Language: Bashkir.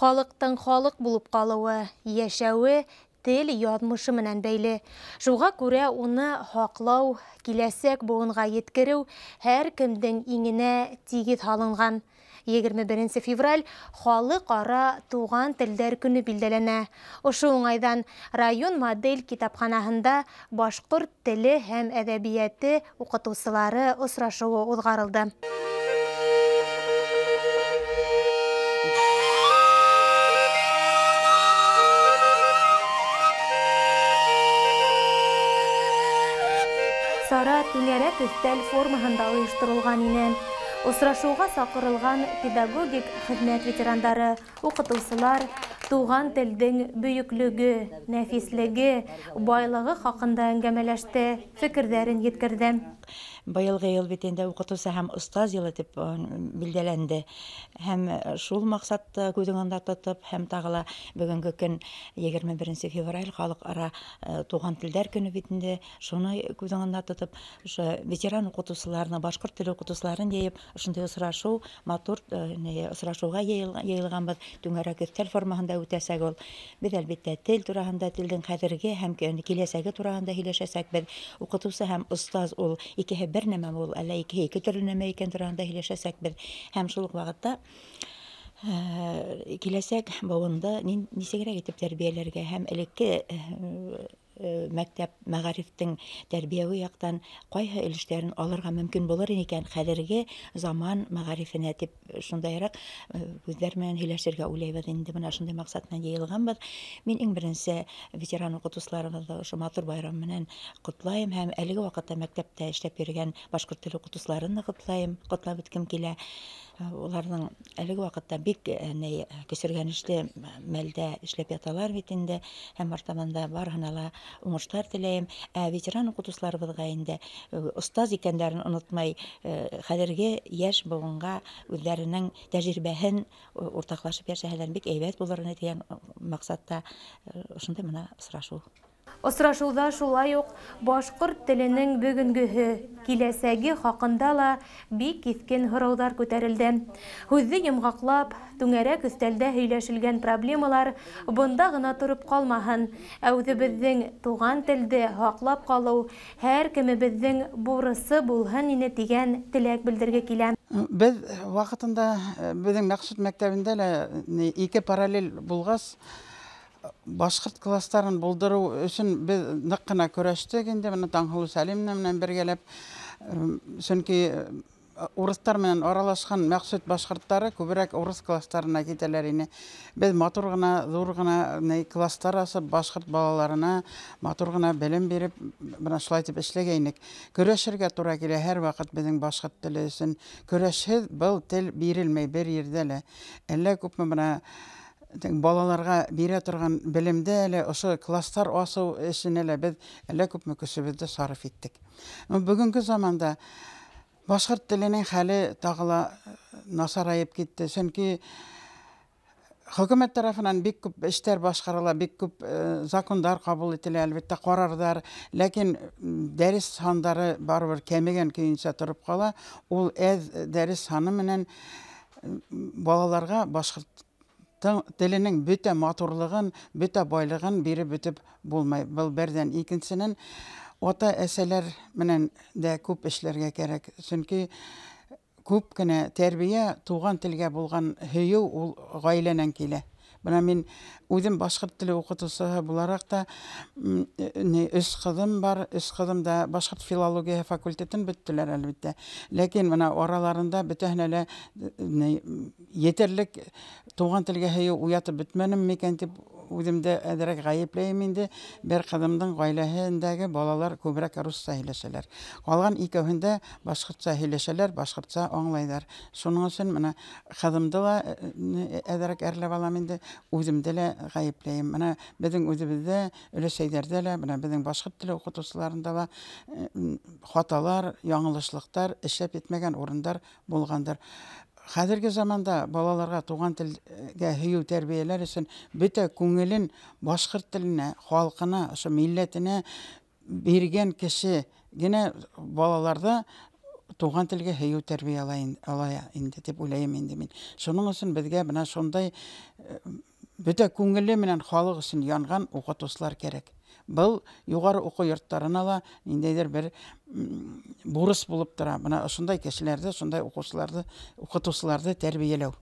Халыҡтың халыҡ булып ҡалыуы, йәшәүе тел яҙмышы менән бәйле. Шуға күрә уны һаҡлау, киләсәк быуынға еткереү һәр кемдең иңенә тигеҙ һалынған. 21 февраль халыҡ-ара туған телдәр көнө билдәләнә. Ошо уңайҙан район модель китапханаһында башҡорт теле һәм әҙәбиәте уҡытыусылары осрашыуы уҙғарылды. Сара түңәрәк өҫтәл формаһында ойошторолған ине. Осрашыуға саҡырылған педагогик хеҙмәт ветерандары, уҡытыусылар туған телдең бөйөклөгө, нәфислеге, байлығы хаҡында әңгәмәләште, фекерҙәрен еткерҙе. Быйылғы йыл бит инде уҡытыусы һәм остаз йылы тип билдәләнде. Һәм шул маҡсатты күҙ уңында тотоп, һәм тағы ла бөгөнгө көн 21 февраль халыҡ-ара туған телдәр көнө бит инде, шуны күҙ уңында тотоп, ошо ветеран уҡытыусыларны, башҡорт теле уҡытыусыларын йыйып, ошондай осрашыу, матур осрашыуға йыйылғанбыҙ. Түңәрәк өҫтәл формаһында үтәсәк ул. Беҙ әлбиттә тел тураһында, телдең хәҙерге һәм киләсәге тураһында һөйләшәсәкбеҙ. Уҡытыусы һәм остаз ул икеһе бер нәмә ул, әллә икеһе ике төрлө нәмә икән тураһында һөйләшәсәкбеҙ. Һәм шул уҡ ваҡытта киләсәк быуынды нисегерәк итеп тәрбиәләргә һәм элекке мәктәп мәғарифтең тәрбиәүи яҡтан ҡайһы өлөштәрен алырға мөмкин булыр икән хәҙерге заман мәғарифенә тип шундайыраҡ һүҙҙәр менән һөйләшергә уйлайбыҙ инде. Бына шундай маҡсат менән йыйылғанбыҙ. Мин иң беренсе ветеран уҡытыусыларыбыҙҙы ошо матур байрам менән ҡотлайым һәм әлеге ваҡытта мәктәптә эшләп йөрөгән башҡорт теле уҡытыусыларын да ҡотлайым, ҡотлап үткем килә. Уларҙың әлеге ваҡытта бик көсөргәнешле мәлдә эшләп яталар бит инде, һәм артабан да барыһына ла уңыштар теләйем. Ә ветеран уҡытыусыларыбыҙға инде остаз икәндәрен онотмай, хәҙерге йәш быуынға үҙҙәренең тәжрибәһен уртаҡлашып йәшәһәләр бик һәйбәт булыр ине тигән маҡсатта ошондай бына осрашыу. Осрашыуҙа шулай уҡ башҡорт теленең бөгөнгөһө, киләсәге хаҡында ла бик киҫкен һорауҙар күтәрелде. Һүҙҙе йомғаҡлап, түңәрәк өҫтәлдә һөйләшелгән проблемалар бында ғына тороп ҡалмаһын, ә үҙебеҙҙең туған телде һаҡлап ҡалыу һәр кемебеҙҙең бурысы булһын ине тигән теләк белдерге килә. Беҙ ваҡытында беҙҙең Мәҡсүт мәктәбендә лә ике параллель булғас, башҡорт кластарын булдырыу өсөн беҙ ныҡ ҡына көрәштек инде, бына Таңһылыу Сәлимовна менән бергәләп, сөнки урыҫтар менән аралашҡан Мәҡсүт башҡорттары күберәк урыҫ кластарына китәләр ине. Беҙ матур ғына, ҙур ғына кластар асып, башҡорт балаларына матур ғына белем биреп, бына шулай итеп эшләгәйнек. Көрәшергә тура килә һәр ваҡыт беҙҙең башҡорт теле өсөн. Көрәшһеҙ был тел бирелмәй бер ерҙә лә. Әллә күпме бына балаларға бирә торған белемде әле ошо кластар асыу эшенә лә беҙ әллә күпме көсөбөҙҙө сарыф иттек. Бөгөнгө заманда башҡорт теленең хәле тағы ла насарайып китте, сөнки хөкүмәт тарафынан бик күп эштәр башҡарыла, бик күп закондар ҡабул ителә, әлбиттә, ҡарарҙар, ләкин дәрес һандары барыбер кәмегән көйөнсә тороп ҡала. Ул әҙ дәрес һаны менән балаларға башҡорт теленең бөтә матурлығын, бөтә байлығын биреп бөтөп булмай. Был берҙән. Икенсенән, ата-әсәләр менән дә күп эшләргә кәрәк, сөнки күп кенә тәрбиә, туған телгә булған һөйөү ул ғаиләнән килә. Бына мин үҙем башҡорт теле уҡытыусыһы булараҡ та, өс ҡыҙым бар, өс ҡыҙым да башҡорт филологияһы факультетын бөттөләр әлбиттә. Ләкин бына араларында бөтәһенә лә етерлек туған телгә һөйөү уятып бөтмәнем микән тип үҙемде әҙерәк ғәйепләйем инде. Бер ҡыҙымдың ғаиләһендәге балалар күберәк русса һөйләшәләр. Ҡалған икәүһендә башҡортса һөйләшәләр, башҡортса аңлайҙар. Шуның өсөн бына ҡыҙымды ла әҙерәк әрләп алам инде, үҙемде лә ғәйепләйем. Бына беҙҙең үҙебеҙҙә, өләсәйҙәрҙә лә, бына беҙҙең башҡорт теле уҡытыусыларында ла хаталар, яңылышлыҡтар, эшләп етмәгән урындар булғандыр. Хәҙерге заманда балаларға туған телгә һөйөү тәрбиәләр өсөн бөтә күңелен башҡорт теленә, халҡына, ошо милләтенә биргән кеше генә балаларҙа Туған телгә һөйөү тәрбиәләй ала инде тип уйлайым инде мин. Шуның өсөн беҙгә бына шундай бөтә күңеле менән халыҡ өсөн янған уҡытыусылар кәрәк. Был юғары уҡыу йорттарына ла ниндәйҙер бер бурыс булып тора. Бына ошондай кешеләрҙе, шундай уҡыусыларҙы, уҡытыусыларҙы тәрбиәләү.